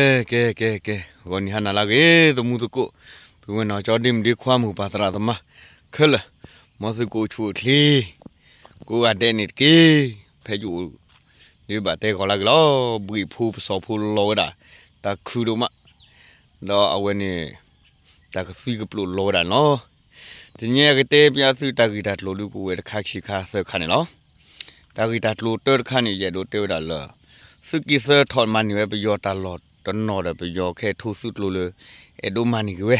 ကဲ ကဲ ကဲ ကဲ ဂီၤနံၤဟါနၤလၢအဂ့ၤ သမူသကိး, ပုၢ်ဝဲၢ်နီၢ်ကၠီ ဒ့မုၣ်ဒ့ခွါ မိၢ်ပၢ်သရၣ်သမါခဲလၢာ်, မ်သုကအိၣ်ဆူၣ်အိၣ်ချ့ ကိးဂၤဒဲးန့ၣ်တက့ၢ်. ဖဲယအိၣ် ဒ်ဘၣ်တဲဂီၤလၢအဂ့ၤလီၤ, ဘှံးဖိပစီၤဖိလီၤဝဲဒၣ် တၢ်ခုၣ်ဒိၣ်မး, ဒီးအဝဲန့ၣ် တၢ်ကသွံကပျိာ်လီၤဝဲဒၣ်န့ၣ်လီၤ. တနံၤအံၤကတဲပျးသုတၢ်ဂ့ၢ်တၢ်ကျိၤဒုးကအိၣ်ဝဲတခါခံခါသၢခါန့ၣ်လီၤ. တၢ်ဂ့ၢ်တၢ်ကျိၤတၢတခါန့ၣ် ယအဲၣ်ဒိးတဲဝဲဒၣ်လၢ သုးက့သၢထီၣ်မၤန့ၢ်ဝဲပယီၤတၢ်လီၢ်တနီၤဒီး ပယီၤကဟဲထိသုးကျိၤလၢ အဲၣ်ဒိးမၤန့ၢ်က့ၤဝဲ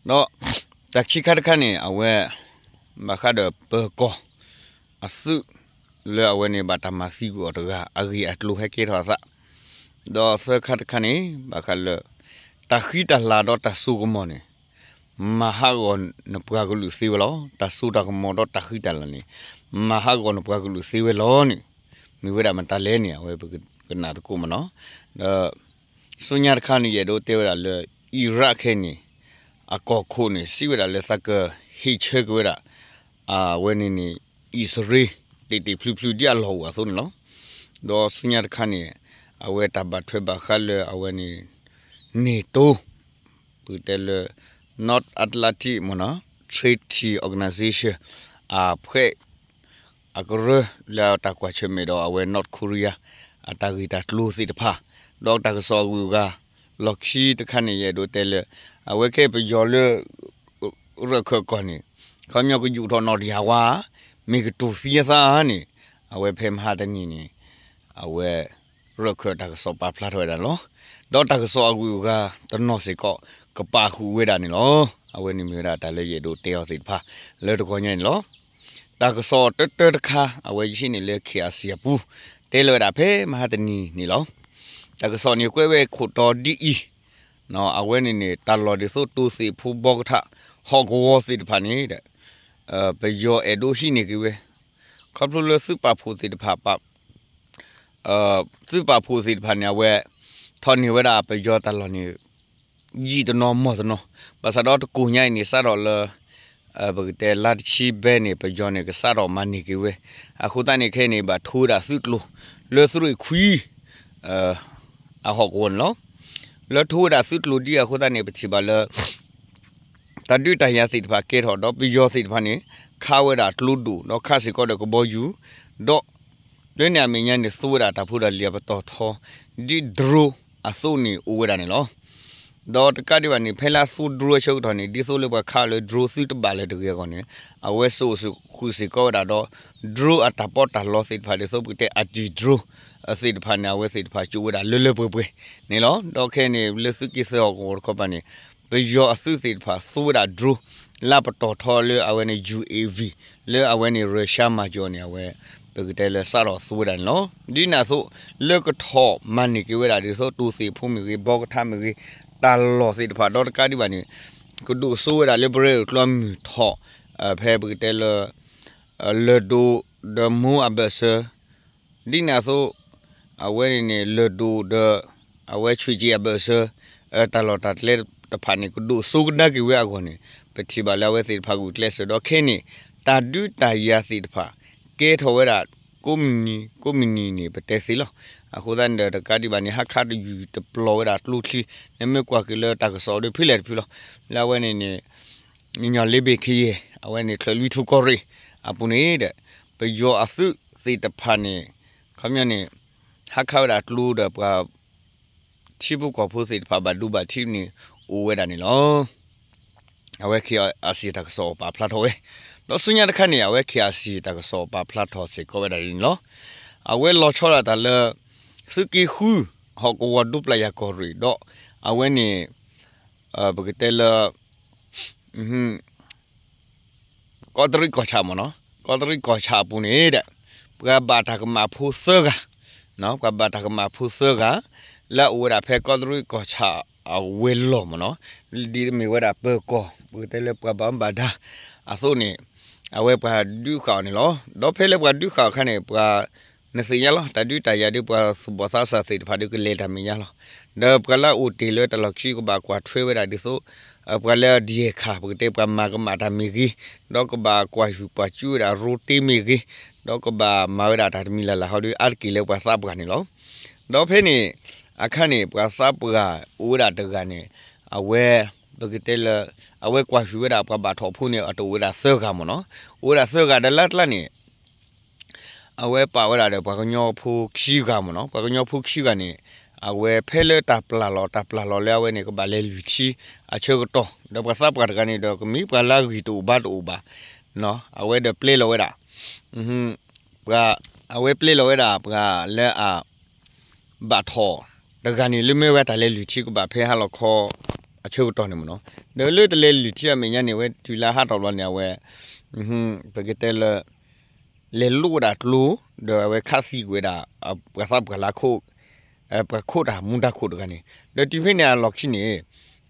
ဒီးတၢ်ခံခါတခါန့ၣ် အဝဲ ဘၣ်ဃးဒီးပၢၤကီၢ်အသုး လၢအဝဲန့ၣ်ဘၣ်တၢ်မၤသံကွံာ်အီၤတဂၤ အဂ့ၢ်အကျိၤဟဲကဲထီၣ်အသး, ဒီးသၢခါတခါန့ၣ် ဘၣ်ဃးလၢ တၢ်ဃံတၢ်လၤဒီးတၢ်စိကမီၤန့ၣ် မၤဟးဂီၤနပှၤကလုာ်သ့ဝဲလီၤ. တၢ်စိတၢ်ကမီၤဒီးတၢ်ဃံတၢ်လၤန့ၣ် မၤဟးဂီၤနပှၤကလုာ်သ့ဝဲလီၤန့ၣ် မ့ၢ်ဝဲဒၣ်မတၤလဲၣ်န့ၣ် အဝဲပကနၣ်သကိးမ့ၢ်နီၤ. ဒီး ဆူညါတခါန့ၣ် ယအဲၣ်ဒိးတဲဝဲဒၣ်လၢ အံရၣ်ခဲအံၤန့ၣ် အကီၢ်ခိၣ်န့ၣ် စံးဝဲဒၣ်လၢသးကဟ့ၣ်ဆၢက့ၤဝဲဒၣ် အဝဲန့ၣ်န့ၣ် အံၣ်စရ့လး တ့ၢ်တ့ၢ်ဖျုးဖျုးဒ်အလီၢ်အိၣ်အသိးန့ၣ်လီၤ. ဒီးဆူညါတခါန့ၣ် အဝဲတၢ်ဘၣ်ထွဲဘၣ်ဃးလၢအဝဲန့ၣ် NATO ပကတဲလၢ North Atlantic မ့ၢ်နီၤ Treaty Organization အဖှဲး အကရၢလၢတၢ်ကွၢ်ဆၢၣ်မဲာ်ဒီးအဝဲ North Korea အတၢ်ဂ့ၢ်တၢ်ကျိၤသ့ၣ်တဖၣ် ဒီးတၢ်ကစီၣ်အဂုၤအဂၤ လီၢ်ခံတခါန့ၣ် ယအဲၣ်ဒိးတဲလၢ အဝဲခဲအံၤပယီၤလၢ ရၢၢ်ခၢၣ်ကီၢ်န့ၣ် ခီပညီကယူာ်ထီၣ်နီၢ်တယၢ်ဝါ မ့ၢ်ကတိၤသံအသးန့ၣ် အဝဲဖဲမဟါတနံၤန့ၣ် အဝဲ ရၢၢ်ခၢၣ်တၢ်ကစီၣ်ပာ်ဖျါထီၣ်ဝဲဒၣ်န့ၣ်လီၤ. ဒီးတၢ်ကစီၣ်အဂုၤအဂၤတနီၤစ့ၢ်ကီး ကပာ်ဃုာ်ဝဲဒၣ်န့ၣ်လီၤ. အဝဲန့ၣ်မ့ၢ်ဝဲဒၣ်တၢ်လၢယအဲၣ်ဒိးတဲအီၤသ့ၣ်တဖၣ် လၢတဂီၤညါန့ၣ်လီၤ. တၢ်ကစီၣ်တၢတၢတခါ အဝဲယဟံးန့ၢ်လၢ KIC အပူၤ တဲလီၤဝဲဒၣ်ဖဲမဟါတနံၤန့ၣ်လီၤ. တၢ်ကစီၣ်န့ၣ်ကွဲးဝဲခိၣ်တီဒ်အံၤ, အဝဲန့ၣ်န့ၣ် တၢ်လီၢ်ဒ်သိးတိၤသ့ၣ်ဖိဘီကထး ဟီၣ်ကဝီၤသ့ၣ်တဖၣ်န့ၣ် ပယီၤအဲၣ်ဒိးဟံးန့ၢ်က့ၤဝဲ ခီဖျိလၢသုးပာ်ဖှိၣ်သ့ၣ်တဖၣ် သုးပာ်ဖှိၣ်သ့ၣ်တဖၣ်န့ၣ် အဝဲ ထီၣ်န့ၢ်ဝဲဒၣ်ပယီၤတၢ်လီၢ်န့ၣ် ယံာ်တနီၤမီၢ်တနီၤ, ဘၣ်ဆၣ်ဒီးတကိၢ်ညါအံၤန့ၣ် စးထီၣ်လၢ ပကတဲလါတဆံဘဲန့ၣ် ပယီၤန့ၣ် ကစးထီၣ်မၤန့ၢ်က့ၤဝဲ, အဃိသတးန့ၣ် ခဲအံၤန့ၣ် ဘၣ်ထိဝဲဒၣ်သုးကျိၤ လၢသုးရ့ၣ်ခွံ အဟီၣ်ကဝီၤန့ၣ်လီၤ. လၢထိဝဲဒၣ်သုးကျိၤဒ်အဃိသတးန့ၣ် ပထံၣ်ဘၣ်လၢ တၢ်ဒုးတၢ်ယၤသ့ၣ်တဖၣ်ကဲထီၣ် ဒီးပယီၤသ့ၣ်တဖၣ်န့ၣ် ခးဝဲဒၣ်ကျိဒိၣ် ဒီးခးစ့ၢ်ကီးဒီးကဘီယူၤ, ဒီး လၢန့ၣ်အမဲာ်ညါန့ၣ် သူဝဲဒၣ်တၢ်ဖိတၢ်လံၤအပတီၢ်ထီ ဒ် drone အသိးန့ၣ်အိၣ်ဝဲဒၣ်န့ၣ်လီၤ. ဒီးတကးဒံးဘၣ်န့ၣ် ဖဲလၢအသူ drone အဆၢကတီၢ်န့ၣ် ဒ်သိးလၢပှၤခးအီၤလၢ drone သုတဘၣ်လၢၤတဂ့ၤအဂီၢ်န့ၣ် အဝဲစိာ်ဃုာ်စ့ၢ်ကီးဝဲဒၣ်ဒီး drone အတၢ်ပီးတၢ်လီသ့ၣ်တဖၣ် ဒ်သိးပကတဲ anti drone သ့ၣ်တဖၣ်န့ၣ် အဝဲသ့ၣ်တဖၣ်ကၠိးဝဲဒၣ်လၢလၢပှဲၤပှဲၤန့ၣ်လီၤ. ဒီးခဲအံၤန့ၣ် လၢသုးက့သၢဟီၣ်ကဝီၤတခီပၤန့ၣ် ပယီၤအသုးသ့ၣ်တဖၣ်သူဝဲဒၣ် drone လၢပတီၢ်ထီလၢအဝဲန့ၣ် ယူၣ်အ့ၣ်ဝံၣ် လၢအဝဲန့ၣ် ရၢၡါမၤစၢၤအီၤန့ၣ် အဝဲ ပကတဲလၢစးထီၣ်သူဝဲဒၣ်န့ၣ်လီၤ. ဒ်န့ၣ်အသိး လၢကထီၣ်မၤန့ၢ်က့ၤဝဲဒၣ်ဒ်သိးတိၤသ့ၣ်ဖိမ့ၢ်ဂ့ၤ ဘီကထးမ့ၢ်ဂ့ၤ တၢ်လီၢ်သ့ၣ်တဖၣ် ဒီးတကးဒံးဘၣ်န့ၣ် ကဒိၣ်စိဝဲဒၣ်လၢပရဲၣ်ဒိၣ်ကျိအမုၢ်ထီၣ် ဖဲပကတဲလၢ လၢၢ်ဒိၣ်ဒီးမိၢ်အဘၢၣ်စၢၤ ဒ်န့ၣ်အသိး အဝဲန့ၣ်န့ၣ် လၢၢ်ဒိၣ်ဒီး အဝဲဆွ့ၣ်ကၠံၣ်အဘၢၣ်စၢၤ တၢ်လီၢ်တၢ်ကျဲတဖၣ်န့ၣ် ကဒိၣ်စိကဒါက့ၤဝဲအဂီၢ်န့ၣ် ပထံၣ်ဘၣ်လၢအဝဲသ့ၣ်တဖၣ်ဂုာ်ကျဲးစၢးဒီးခဲအံၤန့ၣ် တၢ်ဒုးတၢ်ယၤသ့ၣ်တဖၣ် ကဲထီၣ်ဝဲဒၣ် ကိးမုၢ်နံၤ ကိးမုၢ်နံၤန့ၣ် ပတဲသ့လီၤ. အဃိသတးန့ၣ်ဒီးတကးဒံးဘၣ်န့ၣ် ဟးခးတယုၢ်တပျီၤဝဲဒၣ်ကျိချံ နမ့ၢ်ကွၢ်က့ၤလၢတၢ်ကစီၣ်ဒီးဖဲလဲၣ်တဖုလီၤ. လၢအဝဲန့ၣ်န့ၣ် ညီလ့ဘ့ၣ်ခ့ယဲၢ် အဝဲန့ၣ် ချၢၣ်လွံၢ်ထူၣ်ကီၢ်ရ့ၣ်အပူၤန့ၣ်ဒီး ပယီၤအသုးသ့ၣ်တဖၣ်န့ၣ် ခီပညီန့ၣ် ဟးခးဝဲဒၣ်ကျိဒီးပှၤ ထံဖိကီၢ်ဖိသ့ၣ်တဖၣ်ဘၣ်ဒိဘၣ်ထံးန့ၣ် အိၣ်ဝဲဒၣ်န့ၣ်လီၤ. အဝဲ KIC တၢ်ကစီၣ်အပာ်ဖျါထီၣ်ဝဲ ဒီးဆူညါတခါန့ၣ် အဝဲ KIC တၢ်ကစီၣ်ပာ်ဖျါထီၣ်စ့ၢ်ကီးဝဲဒၣ်န့ၣ်လီၤ. အဝဲလီၤဆီဒၣ်တၢ်လၢ သုးက့ဃု ဟီၣ်ကဝီၤဒူပျၢ်ယၤကီၢ်ရ့ၣ်ဒီး အဝဲန့ၣ် ပကတဲလၢ ကီးတရံးကီၢ်ဆၣ်မ့ၢ်နီၤ ကီးတရံးကီၢ်ဆၣ်အပူၤန့ၣ်ဒီး ပှၤဘၣ်တၢ်ကမၣ်ဖိသၢဂၤ ပှၤဘၣ်တၢ်ကမၣ်ဖိသၢဂၤ လၢအအိၣ်ဝဲဒၣ်ဖဲကီးတရံးကီၢ်ဆၣ်အဝဲၤလီၢ်မ့ၢ်နီၤ ဒ်မ့ၢ်ဝဲဒၣ်ပၢၤကီၢ် ပကတဲလၢပှၤဘၣ်မူဘၣ်ဒါအသိးန့ၣ် အဝဲပှၤဒုးဃာ်အီၤန့ၣ်လီၤ. ဒီးဖဲလၢပှၤဒုးဃာ်အခါန့ၣ် ပှၤ နသ့ၣ်ညါလီၤ တၢ်ဒုးတၢ်ယၤဒုး ပှၤသူၣ်ဘီၣ်သးစၢ်သ့ၣ်တဖၣ်ဒုးကလဲၤတၢ်မဲာ်ညါလီၤ. ဒီးပှၤလၢအအိၣ်တ့ၢ်လၢတၢ်လီၢ်ခံကဘၣ်ကွၢ်ထွဲဝဲဒၣ်ဒ်သိး ပှၤလၢဒ်ယဲၢ်ခါ ပကတဲပှၤမၤကမၣ်တၢ်မ့ၢ်ဂ့ၤ ဒီးကဘၣ်ကွၢ်ယူၢ်ကွၢ်စူၣ်ဝဲဒၣ်ရိတ့မ့ၢ်ဂ့ၤ ဒီးကဘၣ်မၤဝဲဒၣ်တၢ်တမံၤလၢ်လၢ်ဟီဒုး အါတက့ၢ်လၢပှၤသးပှၢ်န့ၣ်လီၤ. ဒီးဖဲန့ၣ် အခါန့ၣ် ပှၤသးပှၢ်အိၣ်ဝဲဒၣ်တဂၤန့ၣ် အဝဲ ပကတဲလၢ အဝဲကွၢ်ဃုာ်ဝဲဒၣ်ပှၤဘၣ်ထီၣ်ဖိန့ၣ် အတအိၣ်ဝဲဒၣ်သၢဂၤမ့ၢ်နီၤ, အိၣ်ဝဲဒၣ်သၢဂၤဒီးလၢတလါန့ၣ် အဝဲပာ်ဝဲဒၣ်ဒီးပှၤကညီဖိခံဂၤမ့ၢ်နီၤ, ပှၤကညီဖိခံဂၤန့ၣ် အဝဲဖဲလၢတၢ်ပျၢ်လီၤ တၢ်ပျၢ်လီၤလၢအဝဲန့ၣ် ကဘၣ်လဲၤလုၢ်ထံအဆၢကတီၢ် ဒီးပှၤသးပှၢ်တဂၤန့ၣ်ဒီး ကမ့ၢ်ပှၤလၢအဂံၢ်တအိၣ်ဘါတအိၣ်ဘၣ်, အဝဲဒီးပျဲလီၤဝဲဒၣ် ပှၤ အဝဲပျဲလီၤဝဲဒၣ်ပှၤလၢအ ဘၣ်ထီၣ်တဂၤန့ၣ် လၢမ့ၢ်ဝဲတၢ်လဲၤလုၢ်ထံကဘၣ်ဖဲဟါလီၤခီ အဆၢကတီၢ်န့ၣ်မ့ၢ်နီၤ, ဒီးလၢတလဲၤလုၢ်ထံအမဲာ်ညါန့ၣ် အဝဲတုၤလၢဟးထီၣ်ဘျီန့ၣ် အဝဲ ပကတဲလၢ လဲၤလိးဝဲဒၣ်ကျိ ဒီးအဝဲခးသံကွံာ်ဝဲဒၣ် ပှၤသးပှၢ်လၢ ပှၤခိးတၢ်မူဒါခိၣ်တဂၤန့ၣ်, ဒီးတုၤဖဲန့ၣ်အလီၢ်ခံန့ၣ်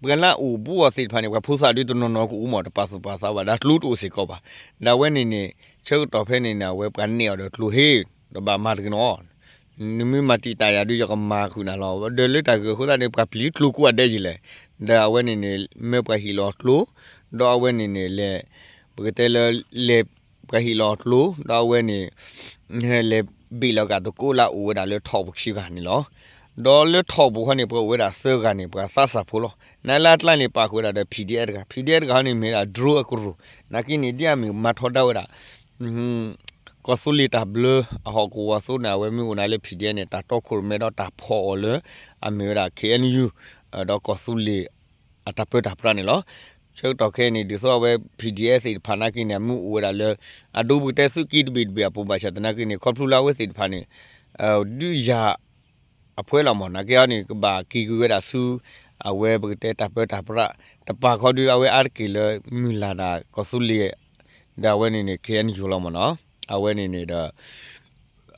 ပှၤလၢအအိၣ်ဘူးအီၤသ့ၣ်တဖၣ်န့ၣ် ပှၤဖိသၣ်ဒုတနီၤနီၤကအိၣ်မး တပာ်သူၣ်ပာ်သးဘၣ် ဒီးကျိတအိၣ်စ့ၢ်ကီးဘၣ်, ဒီးအဝဲန့ၣ်န့ၣ် ဆၢကတီၢ်ဖဲန့ၣ်န့ၣ် အဝဲပှၤနဲၣ်အီၤဒီးကျိဟ့ၣ် ဒီးဘၣ်မၤတက့ၢ်နီၤ နမ့ၢ်မၤတံာ်တာ်ယၤဒုး ယကမၤဃုာ်နၤလီၤ, ဒီးလၢတၢ်ဂ့ၢ်အဃိသတးန့ၣ် ပှၤပျံၤကျိကိးဂၤဒဲးယံၤလဲၣ်, ဒီးအဝဲန့ၣ်န့ၣ် မၢပှၤဟ့ၣ်လီၤကျိ, ဒီးအဝဲန့ၣ်န့ၣ်လဲၤ ပကတဲလၢ လဲၤပှၤဟ့ၣ်လီၤကျိ, ဒီးအဝဲန့ၣ် လဲၤဘ့ၣ်လီၤကးသကိးလၢအအိၣ်ဝဲဒၣ်လၢထီၣ်ပူၤခံဂၤန့ၣ်လီၤ. ဒီးလၢထီၣ်ပူၤခီန့ၣ် ပှၤအိၣ်ဝဲဒၣ်သၢဂၤန့ၣ် ပှၤသးစၢ်ဖိလီၤ. နလၢအကျါန့ၣ် ပာ်ဃုာ်ဝဲဒၣ်ဒီး PDF တဂၤ, PDF တဂၤဟီန့ၣ်မ့ၢ်ဝဲဒၣ် drone အကရူၢ်, နာ်က့န့ၣ် ဒ်အမ့ၢ်မၤထီဒါဝဲဒၣ် ကီၢ်သူလ့ၤတၢ်ဘျၢအဟီၣ်ကဝီၤအသိးန့ၣ် အဝဲမ့ၢ်အိၣ်နၤလၢ PDF န့ၣ် တၢ်တီခိၣ်ရိၣ်မဲဒီးတၢ်ဖီၣ်အီၤလၢ အမ့ၢ်ဝဲဒၣ် KNU ဒီးကီၢ်သူလ့ၤအတၢ်ပၢတၢ်ပြးန့ၣ်လီၤ. ဆၢကတီၢ်ခဲအံၤန့ၣ် ဒ်သိးအဝဲ PDF သ့ၣ်တဖၣ်နာ်က့န့ၣ် အမ့ၢ်အိၣ်ဝဲဒၣ်လၢ အဒိပကတဲသုးက့တဘ့ၣ်တဘ့ၣ်အပူၤဘၣ်ဆၣ်သနာ်က့န့ၣ် ခီဖျိလၢအဝဲသ့ၣ်တဖၣ်န့ၣ် ဒုးယၤ အဖှဲလီၤမး နာ်က့အီၤန့ၣ် ကဘၣ်က့ၤကွံာ်ဝဲဒၣ်ဆူ အဝဲပကတဲတၢ်ပၢတၢ်ပြး တပၤခီဒုး အဝဲအါတက့ၢ်လၢမုၢ်လၢ်ဒၣ်ကီၢ်သူလ့ၤ ဒီးအဝဲန့ၣ်န့ၣ် KNU လီၤမးနီၤ. အဝဲန့ၣ်န့ၣ်ဒီး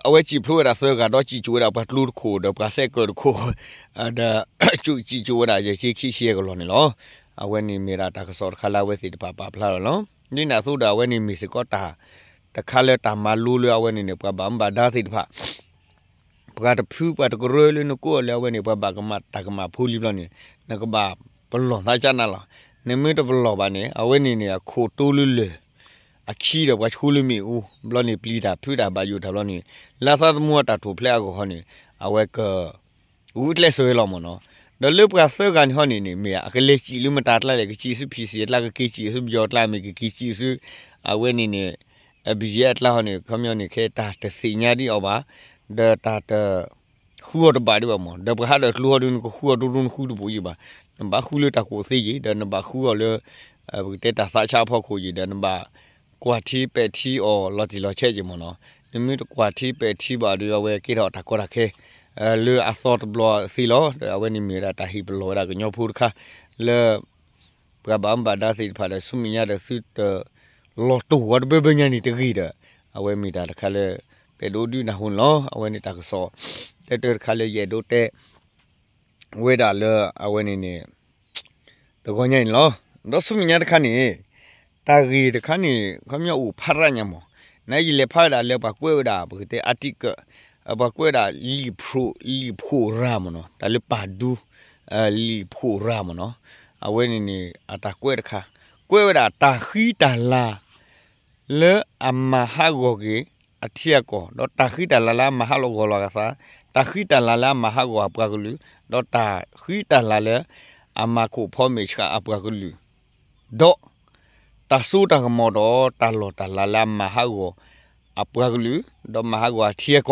အဝဲစံၣ်ဖျိဝဲဒၣ်သၢဂၤ ဒီးစံၣ်စိၤဝဲဒၣ်ပှၤကျိတခိၣ် ဒီးပှၤစဲးကၢးတခိၣ် ဒီး စံၣ်စိၤဝဲဒၣ်ယဲၢ်ဆံခံဆံကလီၢ်န့ၣ်လီၤ. အဝဲန့ၣ်မ့ၢ်ဒၣ်တၢ်ကစီၣ်တခါလၢအဝဲသ့ၣ်တဖၣ်ပာ်ဖျါထီၣ်လီၤ. ဒ်န့ၣ်အသိးဒီး အဝဲန့ၣ်မ့ၢ်စ့ၢ်ကီးတၢ် တခါလၢတၢ်မၤလိလၢအဝဲန့ၣ်န့ၣ် ပှၤဘၣ်မူဘၣ်ဒါသ့ၣ်တဖၣ် ပှၤတဖုပှၤတကရၢလၢနကိးအီၤလၢအဝဲန့ၣ် ပှၤဘၣ်ကမၣ်တၢ်ကမၣ်ဖိလံဘျီန့ၣ် နကဘၣ်ပလီၢ်သးကနၤလီၤ. နမ့ၢ်တပလီၢ်ဘၣ်န့ၣ် အဝဲန့ၣ်န့ၣ် အခိၣ်တိလၢလၢၢ် အခံဒီးပှၤဆှိလၢမ့ၣ်အူ ဘျီန့ၣ်ပျံၤတၢ်ဖုးတၢ်ဘၣ်ယိၣ်တၢ်ဘျီန့ၣ် လၢသးသမူအတၢ်ထူၣ်ဖျဲးအဂီၢ်ဃီန့ၣ် အဝဲက ဂုာ်ကျဲးစၢးဝဲလီၤမ့ၢ်နီၤ. ဒီးလၢပှၤသၢဂၤန့ၣ်ဟီန့ၣ်န့ၣ် မ့ၢ်အကလဲၤစံၣ်လၢမတၤအကျါလဲၣ်, ကစံၣ်ဆူ ဖံၣ်စံၣ်အကျါ, ကက့ၤစံၣ်ဆူပယီၤအကျါ, မ့ၢ်ကက့ၤစံၣ်ဆူ အဝဲန့ၣ်န့ၣ် ဘံၣ်ယဲၢ်အကျါဟီန့ၣ် ခီပညီန့ၣ် ခဲတၢ်တသ့ၣ်ညါဒံးအီၤဘၣ်, ဒီးတၢ်တ ဃုအီၤတဘၣ်ဒံးဘၣ်မ့ၢ်, ဒီးပှၤဟးဒီးကျိဟီဒုး နကဃုအီၤဒိၣ်ဒိၣ် နဃုတဘူးယံၤဘၣ်, နဘၣ်ဃုလၢတၢ်ကူၣ်သ့ယံၤ, ဒီးနဘၣ်ဃုအီၤလၢ ပကတဲတၢ်သးဆါအဖီခိၣ်ယံၤ, ဒီးနဘၣ်ကွၢ်ထံပဲာ်ထံအီၤလီၤတံၢ်လီၤဆဲးယံၤမ့ၢ်နီၤ. နမ့ၢ်တကွၢ်ထံပဲာ်ထံဘၣ်ဒီး အဝဲကဲထီၣ်တၢ်ကီတၢ်ခဲ လၢအသီတဘျီသ့လီၤ. ဒီးအဝဲန့ၣ်မ့ၢ်ဝဲဒၣ်တၢ်ဟ့ၣ်ပလီၢ်ဝဲဒၣ်ကညီဖိတခါ လၢ ပှၤဘၣ်မူဘၣ်ဒါသ့ၣ်တဖၣ်ဒီး ဆူမဲာ်ညါဒီးသုတ လီၤတိၢ်ဝဲတဘၢဘၢညါန့ၣ်တဂ့ၤဒီး အဝဲမ့ၢ်တၢ်တခါလၢ ပအဲၣ်ဒိးဒုးနၢ်ဟူန့ၣ်လီၤ. အဝဲန့ၣ်တၢ်ကစီၣ် တၢတၢတခါလၢယအဲၣ်ဒိးတဲ ဝဲဒၣ်လၢအဝဲန့ၣ်န့ၣ် တဂီၤညါန့ၣ်လီၤ. ဒီးဆူမဲာ်ညါတခါန့ၣ် တၢ်ဂ့ၢ်တခါန့ၣ် ခီပညီအိၣ်ဖးရၣ်ညါမ့ၢ်, နယလဲၤဖးဝဲဒၣ်လၢပှၤကွဲးဝဲဒၣ် ပကတဲ article ပှၤကွဲးဝဲဒၣ် လံာ်ဖှိၣ်ရၤမ့ၢ်နီၤ, တၢ်လၢပၢ်ဒူ လံာ်ဖှိၣ်ရၤမ့ၢ်နီၤ, အဝဲန့ၣ်န့ၣ် အတၢ်ကွဲးတခါ ကွဲးဝဲဒၣ်တၢ်ဃံတၢ်လၤ လၢအမၤဟးဂီၤက့ၤအထံအကီၢ်, ဒီးတၢ်ဃံတၢ်လၤလၢအမၤဟးဂီၤလီၤအသး, တၢ်ဃံတၢ်လၤလၢအမၤဟးဂီၤအပှၤကလုာ်, ဒီးတၢ်ဃံတၢ်လၤလၢအမၤခိၣ်ဖီမ့ၢ်ဆှးအပှၤကလုာ်, ဒီးတၢ်စိတၢ်ကမီၤဒီးတၢ်လီၢ်တၢ်လၤလၢအမၤဟးဂီၤအပှၤကလုာ်, ဒီးမၤဟးဂီၤအထံအကီၢ်,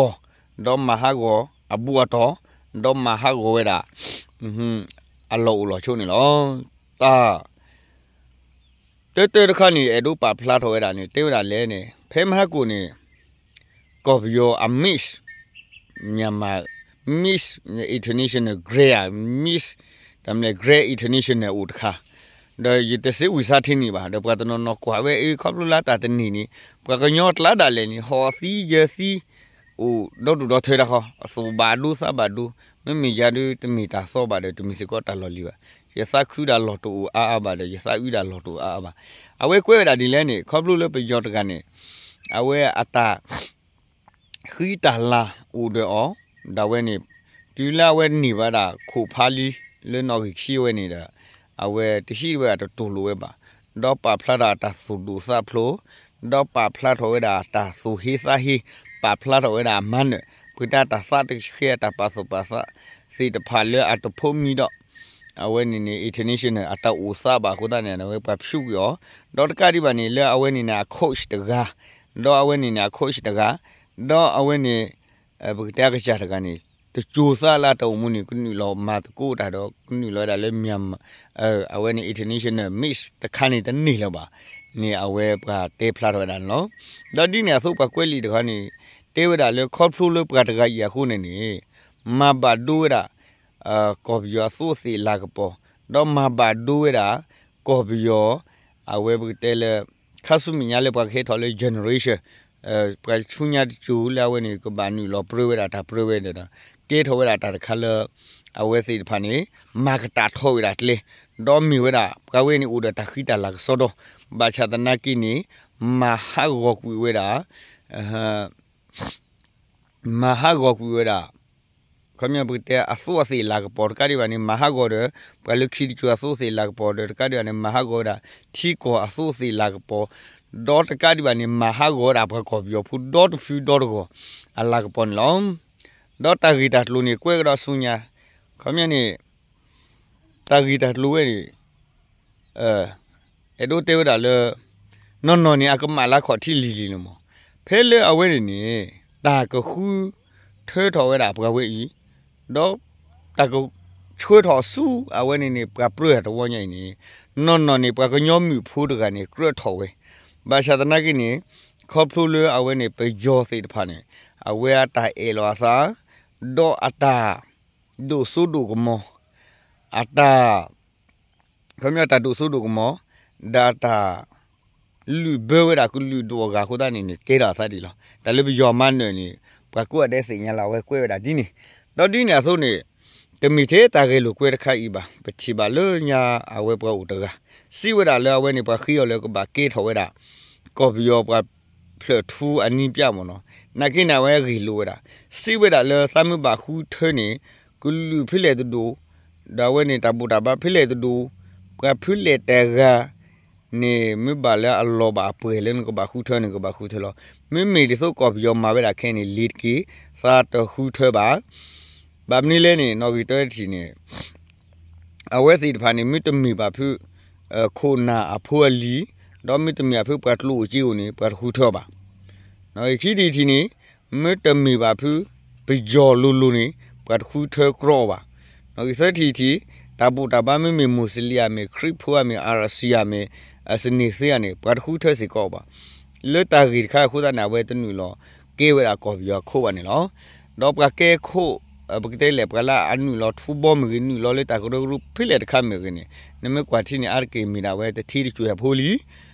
ဒီးမၤဟးဂီၤအဘူးအတီၢ်, ဒီးမၤဟးဂီၤဝဲဒၣ် အလီၢ်အိၣ်လီၢ်ဆိးန့ၣ်လီၤ. တၢ် တၢတၢတခါန့ၣ် အဲၣ်ဒိးပာ်ဖျါထီၣ်ဝဲဒၣ်န့ၣ် တဲဝဲဒၣ်လဲၣ်န့ၣ် ဖဲမဟါကိၣ်န့ၣ် ကီၢ်ပယီၤအ Miss Myanmar, Miss International Grand, Miss တၢ်မလဲၣ် Grand International အိၣ်တခါ, ဒီးယတစ့ဝံၣ်ဆါထဲန့ၣ်ဘၣ်, ဒီးပှၤတနီၤနီၤကွၢ်ဝဲအ့ ခီဖျိလၢတၢ်တန့ၢ်န့ၣ် ပှၤကညီအကျါဒၣ်လဲာ်န့ၣ် ဟီၣ်သံယၢၤသံ အိၣ်ဒီဒူၣ်ဒီထၢတၢ်ဃီ, အသူၣ်ဘၣ်ဒိသးဘၣ်ဒိ, မ့မ့ၢ်ယၤဒုးတမ့ၢ်တၢ်သီဘၣ်ဒီး တမ့ၢ်စ့ၢ်ကီးတၢ်လီၢ်လံၤဘၣ်, ယသးခုဒၣ်လီၢ်တအိၣ်အါအါဘၣ်ဒီး ယသးအုးဒၣ်လီၢ်တအိၣ်အါအါဘၣ်. အဝဲကွဲးဝဲဒၣ်ဒ်လဲၣ်န့ၣ် ခီဖျိလၢပယီၤတဂၤန့ၣ် အဝဲအတၢ် ဃံတၢ်လၤအိၣ်ဒီးအီၤ, ဒၣ်ဝဲန့ၣ် တုၤလၢအဝဲန့ၢ်ဘၣ်ဒၣ်ခိၣ်ဖးလံ လၢနီၣ်ဂံၢ်ခံဝဲန့ၣ်ဒီး အဝဲတဟံးဝဲအတတိၢ်လိာ်ဝဲဘၣ်, ဒီးပာ်ဖျါထီၣ်အတၢ်သူၣ်ဒိၣ်သးဖျိး, ဒီးပာ်ဖျါထီၣ်ဝဲဒၣ်တၢ်သူၣ်ဟ့သးဟ့, ပာ်ဖျါထီၣ်ဝဲဒၣ်အမၤနၢၤ, ပတၢ်တၢ်သးတဃဲအတၢ်ပာ်သူၣ်ပာ်သး ပှၤသ့ၣ်တဖၣ်လၢအတဖိးမံဒီး အဝဲန့ၣ်န့ၣ် international အတၢ်အိၣ်သးဘၣ်အဃိသတးန့ၣ် အဝဲပှၤဖျိကွံာ်အီၤ, ဒီးတကးဒံးဘၣ်န့ၣ် လၢအဝဲန့ၣ်န့ၣ် အ coach တဂၤ, ဒီးအဝဲန့ၣ်န့ၣ် အ coach တဂၤ, ဒီးအဝဲန့ၣ် ပကတဲအကစၢ်တဂၤန့ၣ် တစိၤသးလၢအတၢ်အိၣ်မူန့ၣ် ကနုာ်လီၤမၤသကိးတၢ်ဒီး ကနုာ်လီၤဝဲဒၣ်လၢ Myanmar အဝဲန့ၣ် international match တခါန့ၣ်တန့ၢ်လၢၤဘၣ်န့ၣ် အဝဲပှၤတဲဖျါထီၣ်ဝဲဒၣ်န့ၣ်လီၤ. ဒီးဒ်န့ၣ်အသိးပှၤကွဲးလံာ်တခါန့ၣ် တဲဝဲဒၣ်လၢခီဖျိလၢပှၤတဂၤအံၤအဃိန့ၣ်န့ၣ် မၤဘၣ်ဒိဝဲဒၣ် ကီၢ်ပယီၤအသိးအသ့ၣ်လၤကပီၤ, ဒီးမၤဘၣ်ဒိဝဲဒၣ် ကီၢ်ပယီၤ အဝဲပကတဲလၢ ခါဆူမဲာ်ညါလၢပှၤကဟဲထီၣ်လၢ generation ပှၤဆူညါတစိၤလၢအဝဲန့ၣ် ကဘၣ်နုာ်လီၤပြၢဝဲဒၣ်တၢ်ပြၢဝဲဒီး ကဲထီၣ်ဝဲဒၣ်တၢ်တခါလၢ အဝဲသ့ၣ်တဖၣ်န့ၣ် မၤကတၢ်ထီၣ်ဝဲဒၣ်ကျဲ, ဒီးမ့ၢ်ဝဲဒၣ်ပှၤဝဲန့ၣ်အိၣ်ဒီးတၢ်ဃံတၢ်လၤကစီဒီ, ဘၣ်ဆၣ်သနာ်က့န့ၣ် မၤဟးဂီၤကွံာ်ဝဲဒၣ် မၤဟးဂီၤကွံာ်ဝဲဒၣ် ခီပညီပကတဲအသိးအသ့ၣ်လၤကပီၤတကးဒံးဘၣ်န့ၣ် မၤဟးဂီၤဒီး ပှၤလၢခံတစိၤအသိးအသ့ၣ်လၤကပီၤဒီး တကးဒံးဘၣ်န့ၣ် မၤဟးဂီၤဝဲဒၣ် ထံကီၢ်အသိးအသ့ၣ်လၤကပီၤ, ဒီးတကးဒံးဘၣ်န့ၣ် မၤဟးဂီၤဝဲဒၣ်ပှၤကီၢ်ပယီၤဖိဒီတဖုဒီတဂီၤ အလၤကပီၤန့ၣ်လီၤ. ဒီးတၢ်ဂ့ၢ်တၢ်ကျိၤန့ၣ် ကွဲးကဒီးဆူညါ, ခီပညီန့ၣ် တၢ်ဂ့ၢ်တၢ်ကျိၤဝဲန့ၣ် အဲၣ်ဒိးတဲဝဲဒၣ်လၢ နီၢ်နီၢ်န့ၣ် အကမၣ်လၢခီၣ်ထံးလံၤလံၤလီၤမး, ဖဲလၢအဝဲန့ၣ်န့ၣ် တၢ်ကဃုထၢထီၣ်ဝဲဒၣ်ပှၤဝဲအံၤ, ဒီးတၢ်ကဆှၢထီၣ်ဆူအဝဲန့ၣ်န့ၣ် ပှၤပြၢအတဝီညါအံၤန့ၣ် နီၢ်နီၢ်န့ၣ် ပှၤကညီမုၣ်ဖိတဂၤန့ၣ် ကြၢးထီၣ်ဝဲ, ဘၣ်ဆၣ်သနာ်က့န့ၣ် ခီဖျိလၢအဝဲန့ၣ် ပယီၤသ့ၣ်တဖၣ်န့ၣ် အဝဲအတၢ်အဲၣ်လီၤအသး ဒီးအတၢ် ဒိၣ်စိဒိၣ်ကမီၤ, အတၢ် ခီပညီတၢ်ဒိၣ်စိဒိၣ်ကမီၤ ဒီးတၢ် လုၢ်ဘၢဝဲဒၣ်ကလုာ်ဒူၣ်အဂၤအဃိသတးန့ၣ်န့ၣ် ကဲထီၣ်အသးဒ်လီၤ. တၢ်လၢပယီၤမၤနၢၤန့ၣ် ပှၤကိးဂၤဒဲးသ့ၣ်ညါလၢအဝဲကွဲးဝဲဒၣ်ဒ်န့ၣ်, ဒီးဒ်န့ၣ်အသိးန့ၣ် တမ့ၢ်ထဲတၢ်ဂဲၤလိာ်ကွဲတခါအံၤဘၣ်, ပထံၣ်ဘၣ်လၢညါအဝဲပှၤအိၣ်တဂၤ စံးဝဲဒၣ်လၢအဝဲန့ၣ် ပှၤဃ့အီၤလၢကဘၣ်ကဲထီၣ်ဝဲဒၣ် ကီၢ်ပယီၤပှၤဖျၢၣ်ထူအနံၣ်ပျၢ်မ့ၢ်နီၤ, နာ်က့န့ၣ် အဝဲဂ့ၢ်လိာ်ဝဲဒၣ်, စံးဝဲဒၣ်လၢသးမ့ၢ်ဘၣ်ဃုထၢန့ၣ် ကလုာ်ဖဲလဲၣ်တဒိၣ်, ဒီးအဝဲန့ၣ်တၢ်ဘူၣ်တၢ်ဘါဖဲလဲၣ်တဒိၣ်, ပှၤဖဲလဲၣ်တဂၤန့ၣ် မ့ၢ်ဘၣ်လၢအလီၤဘၣ်အပှဲၤလၢနကဘၣ်ဃုထၢန့ၣ် ကဘၣ်ဃုထၢလီၤ. မ့မ့ၢ်ဒ်သိးကီၢ်ပယီၤမၤဝဲဒၣ်ခဲအံၤန့ၣ် လ့ၤတက့ၢ်, သးတဃုထၢဘၣ်. ဘၣ်မနုၤလဲၣ်န့ၣ် နီၣ်ဂံၢ်တၢတထံၣ်န့ၣ် အဝဲသ့ၣ်တဖၣ်န့ၣ် မ့ၢ်တမ့ၢ်ဘၣ်ဖု ခိၣ်နၢ်အဖိအလံၤ, ဒီးမ့ၢ်တမ့ၢ်ဘၣ်ဖုပှၤကျိၣ်အိၣ်စ့အိၣ်န့ၣ် ပှၤတဃုထၢဘၣ်. နီၣ်ဂံၢ်ခံထံၣ်တထံၣ်န့ၣ် မ့ၢ်တမ့ၢ်ဘၣ်ဖု ပယီၤလိၤလိၤန့ၣ် ပှၤတဃုထၢကြီအီၤဘၣ်. နီၣ်ဂံၢ်သၢထံၣ်တထံၣ် တၢ်ဘူၣ်တၢ်ဘါမ့မ့ၢ် မူးစလ့ၣ်မ့ၢ် ခရံာ်ဖိမ့ၢ် အၤရစံယၤမ့ၢ် အစန့ၣ်သ့ဧါန့ၣ် ပှၤတဃုထၢစ့ၢ်ကီးအီၤဘၣ်. လၢတၢ်ဂ့ၢ်တခါအဃိသတးန့ၣ် အဝဲတနုာ်လီၤကဲဝဲဒၣ်ကီၢ်ပယီၤအခိၣ်ဘၣ်န့ၣ်လီၤ. ဒီးပှၤကဲခိၣ် ပကတဲလဲၣ် ပှၤလၢအနုာ်လီၤထူဘီမ့ၢ်ဂ့ၤ နုာ်လီၤလၢတၢ်ကရၢကရိဖဲလဲၣ်တခါမ့ၢ်ဂ့ၤန့ၣ် နမ့ၢ်ကွၢ်ထံန့ၣ် အါတက့ၢ်မ့ၢ်ဒၣ်ဝဲတထံတကွဲၢ်အဖိလံ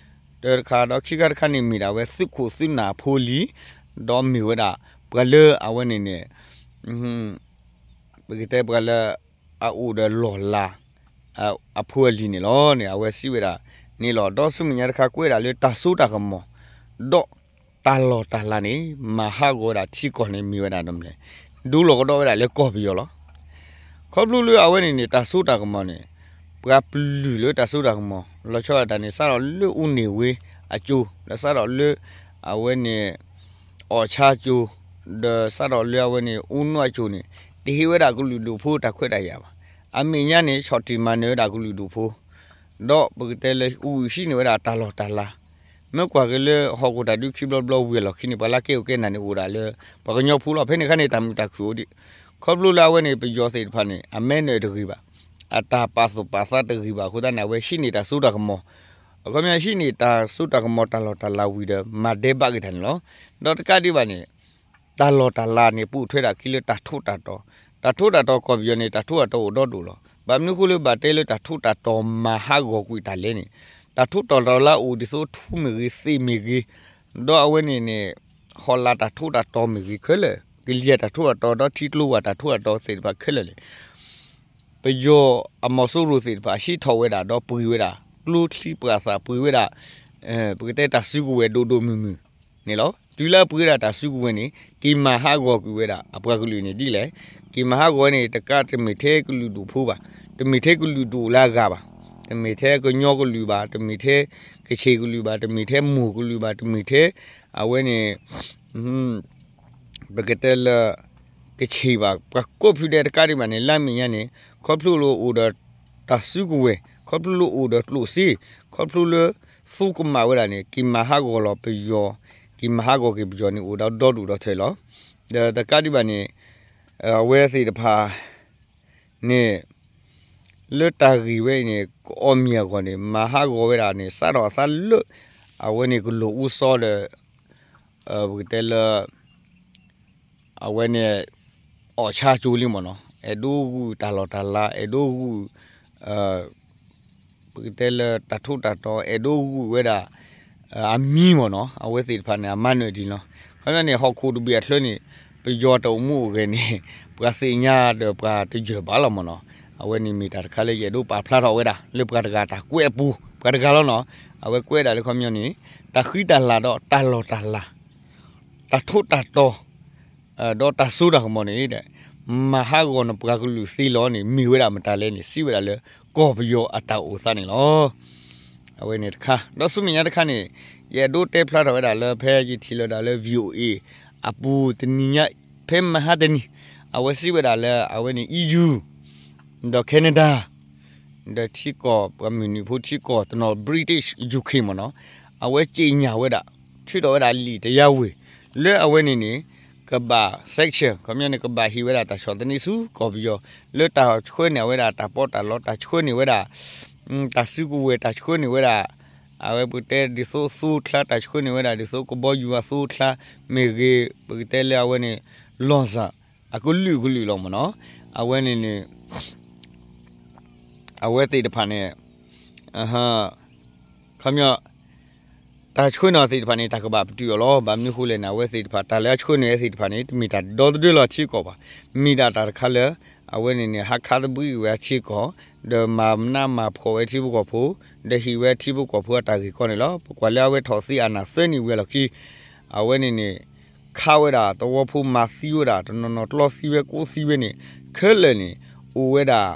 တၢတခါ ဒီးခံခါတခါန့ၣ် မ့ၢ်ဒၣ်ဝဲသုးခိၣ်သုးနၢ်အဖိလံ, ဒီးမ့ၢ်ဝဲဒၣ် ပှၤလၢအဝဲန့ၣ်န့ၣ် ပကတဲပှၤလၢ အအိၣ်ဒီးလီၢ်လၤ အဖိအလံၤန့ၣ်လီၤန့ၣ် အဝဲစံးဝဲဒၣ်န့ၣ်လီၤ. ဒီးဆူမဲာ်ညါတခါကွဲးဒၣ်လၢတၢ်စိတၢ်ကမီၤ ဒီးတၢ်လီၢ်တၢ်လၤန့ၣ် မၤဟးဂီၤဝဲဒၣ်ထံကီၢ်န့ၣ် မ့ၢ်ဝဲဒၣ်ဒ်လဲၣ် ဒိလီၤကဒီးဝဲဒၣ်လၢကီၢ်ပယီၤလီၤ. ခီဖျိလၢအဝဲန့ၣ်န့ၣ် တၢ်စိတၢ်ကမီၤန့ၣ် ပှၤပျုၢ်လၢတၢ်စိတၢ်ကမီၤ လီၤဆီဒၣ်တၢ်န့ၣ် စးထီၣ်လၢအူန့ၢ်ဝ့အစိၤ ဒီးစးထီၣ်လၢ အဝဲန့ၣ် အီၣ်ဆါအစိၤ ဒီးစးထီၣ်လၢအဝဲန့ၣ် အူနီၢ်အစိၤန့ၣ် တဟ့ၣ်ဝဲဒၣ်ကလုာ်ဒူၣ်ဖိတၢ်ခွဲးတၢ်ယာ်ဘၣ်. အမဲာ်ညါန့ၣ် ဆီၣ်တံၢ်မၤနၢၤဝဲဒၣ်ကလုာ်ဒူၣ်ဖိ ဒီးပကတဲလၢ ဂုာ်ဟံးန့ၢ်ဝဲဒၣ်တၢ်လီၢ်တၢ်လၤ မ့ၢ်ကွၢ်က့ၤလၢဟီၣ်ခိၣ်တၢ်ဒုးခံဘျီဘျီဝံၤအလီၢ်ခံန့ၣ် ပှၤလၢကဲအိၣ်ကဲနၢ်န့ၣ်အိၣ်ဒၣ်လၢ ပှၤကညီဖိလီၤ. ဖဲန့ၣ်အခါန့ၣ် တၢ်မုာ်တၢ်ခုၣ်အိၣ်ဒံး ခီဖျိလၢအဝဲန့ၣ် ပယီၤသ့ၣ်တဖၣ်န့ၣ် အမဲာ်နၢၤတဂ့ၤဘၣ်, အတၢ်ပာ်သူၣ်ပာ်သးတဂ့ၤဘၣ်အဃိသတးန့ၣ် အဝဲဟံးန့ၢ်တၢ်စိတၢ်ကမီၤ, အခီပညီဟံးန့ၢ်တၢ်စိတၢ်ကမီၤတၢ်လီၢ်တၢ်လၤဝံၤဒီး မၤဒဲးဘးက့ၤတၢ်န့ၣ်လီၤ. ဒီးတကးဒံးဘၣ်န့ၣ် တၢ်လီၢ်တၢ်လၤန့ၣ် ပိာ်ထွဲဒၣ်ခံလၢတၢ်ထိးတၢ်တီၤ, တၢ်ထိးတၢ်တီၤကီၢ်ပယီၤန့ၣ် တၢ်ထိးတၢ်တီၤအိၣ်ဒီဒိၣ်လီၤ. ဘၣ်မနုၤအဃိလၢဘၣ်တဲလၢတၢ်ထိးတၢ်တီၤမၤဟးဂီၤကွံာ်တၢ်လဲၣ်န့ၣ် တၢ်ထိးတၢ်တီၤလၢအအိၣ်ဒ်သိးထူမ့ၢ်ဂ့ၤ သ့ၣ်မ့ၢ်ဂ့ၤ ဒီးအဝဲန့ၣ်န့ၣ် ဟီၣ်လာ်တၢ်ထိးတၢ်တီၤမ့ၢ်ဂ့ၤခဲလၢာ် ကလံၤတၢ်ထိးတၢ်တီၤ ဒီးထံကျိဝၢ်တၢ်ထိးတၢ်တီၤသ့ၣ်တဖၣ်ခဲလၢာ်န့ၣ် ပယီၤအမီၤစိရိၤသ့ၣ်တဖၣ် ဟံးထီၣ်ဝဲဒၣ် ဒီးပှ့ၤဝဲဒၣ် ကျိချံပှာ်သၣ် ပှ့ၤဝဲဒၣ် ပကတဲတၢ်စုကဝဲၤဒိၣ်ဒိၣ်မုၢ်မုၢ်န့ၣ်လီၤ. တုၤလၢအပှ့ၤဝဲဒၣ်တၢ်စုကဝဲၤန့ၣ် က့ၤမၤဟးဂီၤကွံာ်ဝဲဒၣ်အပှၤကလုာ်န့ၣ်ဒ်လဲၣ်. က့ၤမၤဟးဂီၤန့ၣ် တကးတမ့ၢ်ထဲကလုာ်ဒူၣ်ဖိဘၣ်, တမ့ၢ်ထဲကလုာ်ဒူၣ်လၢအဂၤဘၣ်, တမ့ၢ်ထဲကညီကလုာ်ဘၣ်, တမ့ၢ်ထဲကခ့ၣ်ကလုာ်ဘၣ်, တမ့ၢ်ထဲမိၢ်ကလုာ်ဘၣ်, တမ့ၢ်ထဲ အဝဲန့ၣ် ပကတဲလၢ ကဆံးဘၣ် ပှၤကိးဖုဒဲးတကးဒံးဘၣ်န့ၣ် လၢအမဲာ်ညါန့ၣ် ခီဖျိလၢအိၣ်ဒီးတၢ်စုကဝဲၤ, ခီဖျိလၢအိၣ်ဒီးကျိၣ်စ့, ခီဖျိလၢသူကမၣ်ဝဲဒၣ်န့ၣ် က့ၤမၤဟးဂီၤလီၤပယီၤ, က့ၤမၤဟးဂီၤက့ၤပယီၤန့ၣ် အိၣ်ဒီးဒီဒူၣ်ဒီထၢလီၤ. ဒီးတကးဒံးဘၣ်န့ၣ် အဝဲသ့ၣ်တဖၣ် န့ၣ် လၢတၢ်ဂ့ၢ်ဝဲအံၤန့ၣ် ကအီၣ်မ့ၤအဂီၢ်န့ၣ် မၤဟးဂီၤဝဲဒၣ်န့ၣ် စးထီၣ်အသးလၢ အဝဲန့ၣ်ကလိၣ်အူစီဒီး ပကတဲလၢ အဝဲန့ၣ် အီၣ်ဆါကၠိလံမ့ၢ်နီၤ, အဲၣ်ဒိးဂုာ်တၢ်လီၢ်တၢ်လၤ, အဲၣ်ဒိးဂုာ် ပကတဲလၢတၢ်ထူးတၢ်တီၤ, အဲၣ်ဒိးဂုာ်ဝဲဒၣ် အမံၤမ့ၢ်နီၤ, အဝဲသ့ၣ်တဖၣ်န့ၣ် အမၤနၢၤဒ်လီၤ. ခီပညီန့ၣ် ဟီၣ်ခိၣ်တဘ့ၣ်အချၢန့ၣ် ပယီၤတအိၣ်မူအိၣ်ဂဲၤန့ၣ် ပှၤသ့ၣ်ညါဒီးပှၤတယၢၢ်ဘၣ်လီၤမ့ၢ်နီၤ. အဝဲန့ၣ်မ့ၢ်တၢ်တခါလၢယအဲၣ်ဒိးပာ်ဖျါထီၣ်ဝဲဒၣ် လၢပှၤတဂၤတၢ်ကွဲးအပူၤ ပှၤတဂၤလီၤနီၤ. အဝဲကွဲးဒၣ်လၢခီပညီန့ၣ် တၢ်ဃံတၢ်လၤဒီးတၢ်လီၢ်တၢ်လၤ တၢ်ထူးတၢ်တီၤ ဒီးတၢ်စိတၢ်ကမီၤန့ၣ် မၤဟးဂီၤနပှၤကလုာ်သ့လီၤန့ၣ် မ့ၢ်ဝဲဒၣ်မတၤလဲၣ်န့ၣ် စံးဝဲဒၣ်လၢကီၢ်ပယီၤအတၢ်အိၣ်သးန့ၣ်လီၤ. အဝဲန့ၣ်တခါ ဒီးဆူမဲာ်ညါတခါန့ၣ် ယအဲၣ်ဒိးတဲဖျါထီၣ်ဝဲဒၣ်လၢဖဲယထံၣ်လီၤဒၣ်လၢ VOA အပူၤတနံၤညါ ဖဲမဟါတနံၤ အဝဲစံးဝဲဒၣ်လၢအဝဲန့ၣ် E U ဒီး Canada ဒီးထံကီၢ် ပှၤမုၢ်နံၤဖိထံကီၢ်တနီၤ British U K မ့ၢ်နီၤ, အဝဲကြေညာဝဲဒၣ် ထုးထီၣ်ဝဲဒၣ်လံာ်တယါဝ့ၤ လၢအဝဲန့ၣ်န့ၣ် ကဘၣ် sanction ခီပညီန့ၣ် ကဘၣ်ဟ့ၣ်ဝဲဒၣ်တၢ်ဆီၣ်သနံးဆူကီၢ်ပယီၤ လၢတၢ်ဆှၢန့ၢ်ဝဲဒၣ်တၢ်ပီးတၢ်လီ တၢ်ဆှၢန့ၢ်ဝဲဒၣ် တၢ်စုကဝဲၤ တၢ်ဆှၢန့ၢ်ဝဲဒၣ် အဝဲပကတဲဒ်သိးသူချါ တၢ်ဆှၢန့ၢ်ဝဲဒၣ်ဒ်သိးကဘီယူၤအသူချါ မ့ၢ်ဂ့ၤ ပကတဲလၢအဝဲန့ၣ် လီၢ်စၢ် အကလုာ်ကလုာ်လီၤမ့ၢ်နီၤ, အဝဲန့ၣ်န့ၣ် အဝဲသ့ၣ်တဖၣ်န့ၣ် ခီပညီ တၢ်ဆှၢန့ၢ်အီၤသ့ၣ်တဖၣ်န့ၣ် တၢ်ကဘၣ်ပတုာ်အီၤလီၤ. ဘၣ်မနုၤဃိလဲၣ်န့ၣ် အဝဲသ့ၣ်တဖၣ် တၢ်လၢအဆှၢန့ၢ်ဝဲသ့ၣ်တဖၣ်န့ၣ် တမ့ၢ်တၢ်ဒီသဒၢလၢအထံကီၢ်ဘၣ်. မ့ၢ်ဒၣ်တၢ်တခါလၢ အဝဲန့ၣ်န့ၣ် ဟးခးသဘှံးဝဲအထံကီၢ် ဒီးမၤနးမၤဖှီၣ်ဝဲထံဖိကီၢ်ဖိ ဒီးဟ့ၣ်ဝဲထံဖိကီၢ်ဖိအတၢ်ဂ့ၢ်ကီန့ၣ်လီၤ. ပကွၢ်လၢအဝဲထီၣ်သံအနၢ်သၢနံၣ်ဝံၤအလီၢ်ခံ အဝဲန့ၣ်န့ၣ် ခးဝဲဒၣ်သဝီဖိမၤသံဝဲဒၣ် တနီၤနီၤကျီသံဝဲကိးသံဝဲန့ၣ် ခဲလၢာ်န့ၣ် အိၣ်ဝဲဒၣ်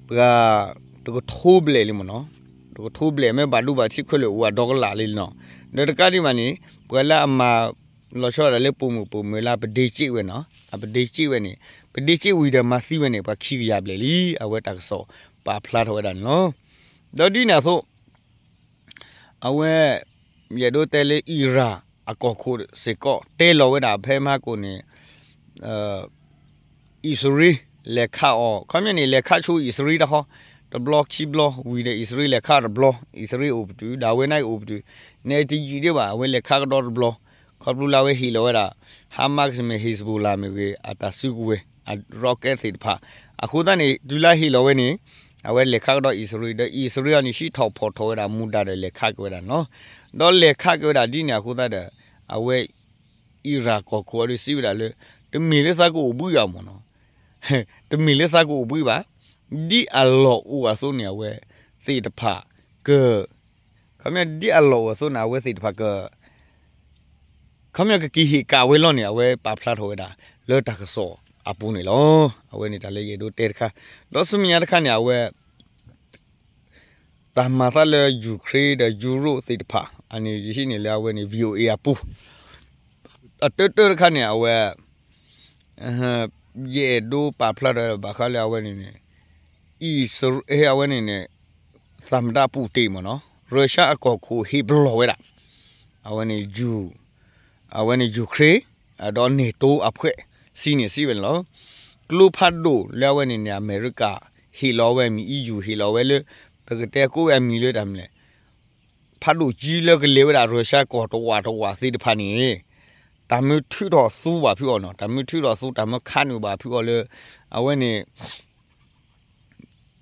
ပှၤ တကထိဘျဲၣ်လံမ့ၢ်နီၤ, တကထိဘျဲၣ် မ့ၢ်ဘၣ်ဒိဘၣ်ထံးခဲလၢာ်အိၣ်အဒီကလးလံနီၤ, ဒီးတကးဒံးဘၣ်န့ၣ် ပှၤလၢအမၤလီၤဆီဒၣ်လၢပိာ်မုၣ်ပိာ်မုၣ်လၢအပဒ့စ့းဝဲနီၤ, အပဒ့စ့းဝဲန့ၣ် ပဒ့စ့းဝံၤဒီးမၤသံဝဲန့ၣ် ပှၤခံကယၤဘျဲၣ်လံ အဝဲတၢ်ကစီၣ်ပာ်ဖျါထီၣ်ဝဲဒၣ်န့ၣ်လီၤ. ဒီးဒ်န့ၣ်အသိး အဝဲ ယအဲၣ်ဒိးတဲလၢ Iran အကီၢ်ခိၣ်စ့ၢ်ကီး တဲလီၤဝဲဒၣ်ဖဲမဟါကိၣ်န့ၣ် အံၣ်စရ့လး လဲၤခးအီၤ ခီပညီန့ၣ် လဲၤခးဆိအံၣ်စရ့လးတခီ တဘျီခံဘျီ ဝံၤဒီးအံၣ်စရ့လးလဲၤခးတဘျီ အံၣ်စရ့လးအိၣ်ပတုာ် ဒီးအဝဲန့ၣ်အိၣ်ပတုာ် န့ၣ်တယံာ်ဒံးဘၣ် အဝဲလဲၤခးကဒီးတဘျီ ခီဖျိလၢအဝဲဟ့ၣ်လီၤဝဲဒၣ် Hamas မ့ၢ် Hezbollah မ့ၢ်ဂ့ၤ အတၢ်စုကဝဲၤ အ rocket သ့ၣ်တဖၣ် အဃိသတးန့ၣ် တုၤလၢဟ့ၣ်လီၤဝဲန့ၣ် အဝဲလဲၤခးကဒီးအံၣ်စရ့လး ဒီးအံၣ်စရ့လးအံၤန့ၣ် ဟံးထီၣ်ဖီၣ်ထီၣ်ဝဲဒၣ်မူဒါဒီးလဲၤခးက့ၤဝဲဒၣ်န့ၣ်လီၤ. ဒီးလဲၤခးက့ၤဝဲဒၣ်ဒ်န့ၣ်အဃိသတးဒီး အဝဲ Iran ကီၢ်ခိၣ်အံၤဒီးစံးဝဲဒၣ်လၢ တမ့ၢ်လၢသးကအိၣ်ဘှံးဘၣ်မ့ၢ်နီၤ တမ့ၢ်လၢသးကအိၣ်ဘှံးဘၣ် ဒ်အလီၢ်အိၣ်အသိးန့ၣ် အဝဲသ့ၣ်တဖၣ်က ခီပညီဒ်အလီၢ်အိၣ်အသိးန့ၣ် အဝဲသ့ၣ်တဖၣ်က ခီပညီကက့ၤဟ့ၣ်ကၣ်ဝဲလီၤန့ၣ် အဝဲပာ်ဖျါထီၣ်ဝဲဒၣ် လၢတၢ်ကစီၣ်အပူၤန့ၣ်လီၤ. အဝဲန့ၣ်တၢ်လၢယအဲၣ်ဒိးတဲတခါ ဒီးဆူမဲာ်ညါတခါန့ၣ် အဝဲ တၢ်မၤသးလၢ Ukraine ဒီး Europe သ့ၣ်တဖၣ် အန့ၣ် ယဟံးန့ၢ်လၢအဝဲန့ၣ် VOA အပူၤ အတၢတၢတခါန့ၣ် အဝဲ ယအဲၣ်ဒိးပာ်ဖျါထီၣ်ဘၣ်ဃးလၢအဝဲန့ၣ်န့ၣ် အံၣ်စရ့လး အဝဲန့ၣ်န့ၣ် သမ္မတ Putin မ့ၢ်နီၤ Russia အကီၢ်ခိၣ်ဟ့ၣ်ပလီၢ်ဝဲဒၣ် အဝဲန့ၣ် ယူ အဝဲန့ၣ် Ukraine ဒီး NATO အဖွဲ့ စံးန့ၣ်စံးဝဲန့ၣ်လီၤ. ကျိဖးဒိၣ်လၢအဝဲန့ၣ်န့ၣ် အမဲရကၤ ဟ့ၣ်လီၤဝဲအမံၤ EU ဟ့ၣ်လီၤဝဲလၢ ပကတဲကိးဝဲအမံၤလၢတၢ်မနုၤလဲၣ် ဖးဒိၣ်ကံလၢကလဲၤဝဲဒၣ် Russia ကီၢ်တဝးတဝးသ့ၣ်တဖၣ်န့ၣ် တၢ်မ့ၢ်ထုးထီၣ်သူဘၣ်ဖုးအီၤနီၤ တၢ်မ့ၢ်ထုးထီၣ်သူ တၢ်မ့ၢ်ခးနုာ်ဘၣ်ဖုးအီၤလၢ အဝဲန့ၣ်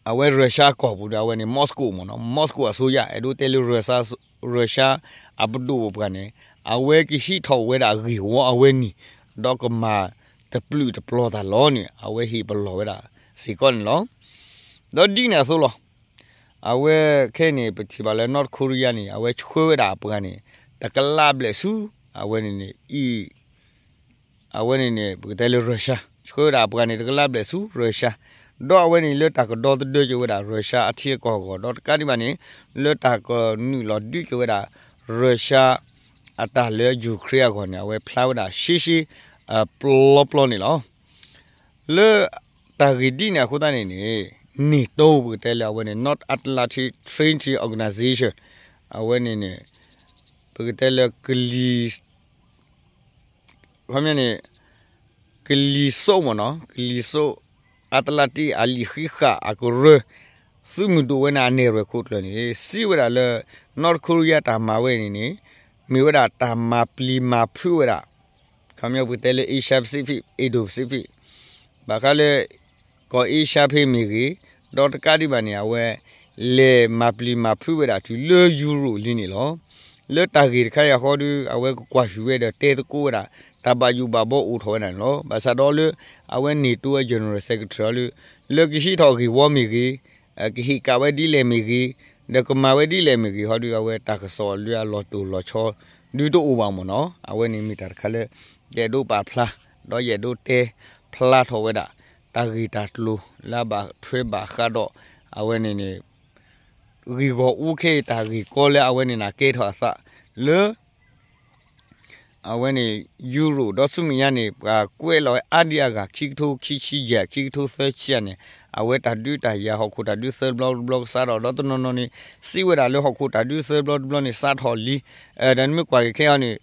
အဝဲ Russia ကီၢ်ပူၤဒီး အဝဲန့ၣ် Moscow မ့ၢ်နီၤ Moscow အစိုးရ အဲၣ်ဒိးတဲလၢ Russia Russia အပဒိၣ်ပပှၢ်န့ၣ် အဝဲကဟံးထီၣ်ဝဲဒၣ်ဂ့ၢ်ဝီအဝဲန့ၣ် ဒီးကမၤတပျုာ်တပျီၤတၢ်လီၤန့ၣ် အဝဲဟ့ၣ်ပလီၢ်ဝဲဒၣ်စ့ၢ်ကီးန့ၣ်လီၤ. ဒီးဒ်န့ၣ်အသိးလီၤ. အဝဲခဲအံၤန့ၣ် ပထံၣ်ဘၣ်လၢ North Korea န့ၣ် အဝဲဆှၢဝဲဒၣ်အပှၤန့ၣ် တကလးဘျဲၣ်ဆူ အဝဲန့ၣ်န့ၣ် အံၤ အဝဲန့ၣ်န့ၣ် ပကတဲလၢ Russia ဆှၢဝဲဒၣ်အပှၤန့ၣ် တကလးဘျဲၣ်ဆူ Russia ဒီးအဝဲန့ၣ်လၢတၢ်ကဒီသဒၢက့ၤဝဲဒၣ် Russia အထံအကီၢ်အဂီၢ် ဒီးတကးဒံးဘၣ်န့ၣ် လၢတၢ်ကနုာ်လီၤဒုးက့ၤဝဲဒၣ် Russia အတၢ်လၢ Ukraine အဂီၢ်န့ၣ် အဝဲဖျါဝဲဒၣ်ရှဲရှဲ အပျီပျီန့ၣ်လီၤ. လၢတၢ်ဂ့ၢ်ဒ်န့ၣ်အဃိသတးန့ၣ်န့ၣ် NATO ပကတဲလၢအဝဲန့ၣ် North Atlantic Treaty Organization အဝဲန့ၣ်န့ၣ် ပကတဲလၢကလံၤ ခီပညီန့ၣ် ကလံၤစိးမ့ၢ်နီၤ ကလံၤစိး အတလးတံၢ်အလံာ်ဃံးဃာ်အကရၢ သုးမုၢ်ဒိၣ်ဝဲန့ၣ်အနဲၣ်ရွဲၣ်ခိၣ်ကျၢၢ်န့ၣ် စံးဝဲဒၣ်လၢ North Korea တၢ်မၤဝဲန့ၣ်န့ၣ် မ့ၢ်ဝဲဒၣ်တၢ်မၤပျံၤမၤဖုးဝဲဒၣ် ခီပညီပကတဲလၢ Asia Pacific Indo Pacific ဘၣ်ဃးလၢ ကီၢ်အ့ရှါဖဲမ့ၢ်ဂ့ၤ, ဒီးတကးဒံးဘၣ်န့ၣ် အဝဲ လဲၤမၤပျံၤမၤဖုးဝဲဒၣ်တုၤလၢယူရိၣ်လံန့ၣ်လီၤ. လၢတၢ်ဂ့ၢ်တခါအံၤအဃိဒီး အဝဲကကွၢ်ဆူၣ်ဝဲဒီးတဲသကိးဝဲဒၣ် တၢ်ဘၣ်ယိၣ်ဘၣ်ဘီအိၣ်ထီၣ်ဝဲဒၣ်န့ၣ်လီၤ. ဘၣ်ဆၣ်ဒီးလၢ အဝဲ NATO အ General Secretary လၢ လၢကဟံးထီၣ်ဂ့ၢ်ဝီမ့ၢ်ဂ့ၤ, ကဟ့ၣ်ကးဝဲဒ်လဲၣ်မ့ၢ်ဂ့ၤ, ဒီးကမၤဝဲဒ်လဲၣ်မ့ၢ်ဂ့ၤဟီဒီး အဝဲတၢ်ကစီၣ်လၢအလီၤတိၢ်လီၤဆီ ဒုးတအိၣ်ဘၣ်မ့ၢ်နီၤ. အဝဲန့ၣ်မ့ၢ်တၢ်တခါလၢ ယအဲၣ်ဒိးပာ်ဖျါ ဒီးယအဲၣ်ဒိးတဲဖျါထီၣ်ဝဲဒၣ် တၢ်ဂ့ၢ်တၢ်ကျိၤလၢအဘၣ်ထွဲဘၣ်ဃးဒီး အဝဲန့ၣ်န့ၣ် ဂ့ၢ်ဂီၢ်အူခ့တၢ်ဂ့ၢ်ကီလၢအဝဲန့ၣ်န့ၣ်ကဲထီၣ်အသး လၢ အဝဲန့ၣ် ယူရိၣ် ဒီးဆူမဲာ်ညါန့ၣ် ပှၤကွဲးလီၤဝဲအါဒံအါဂၤ ခံကထိခံဆံယဲၢ် ခံကထိသၢဆံယဲၢ်န့ၣ် အဝဲတၢ်ဒုးတၢ်ယၤ ဟီၣ်ခိၣ်တၢ်ဒုးသၢဘျီတဘျီကစးထီၣ် ဒီးတနီၤနီၤန့ၣ် စံးဝဲဒၣ်လၢဟီၣ်ခိၣ်တၢ်ဒုးသၢဘျီတဘျီန့ၣ် စးထီၣ်လံ ဒီးနမ့ၢ်ကွၢ်က့ၤခဲအံၤန့ၣ်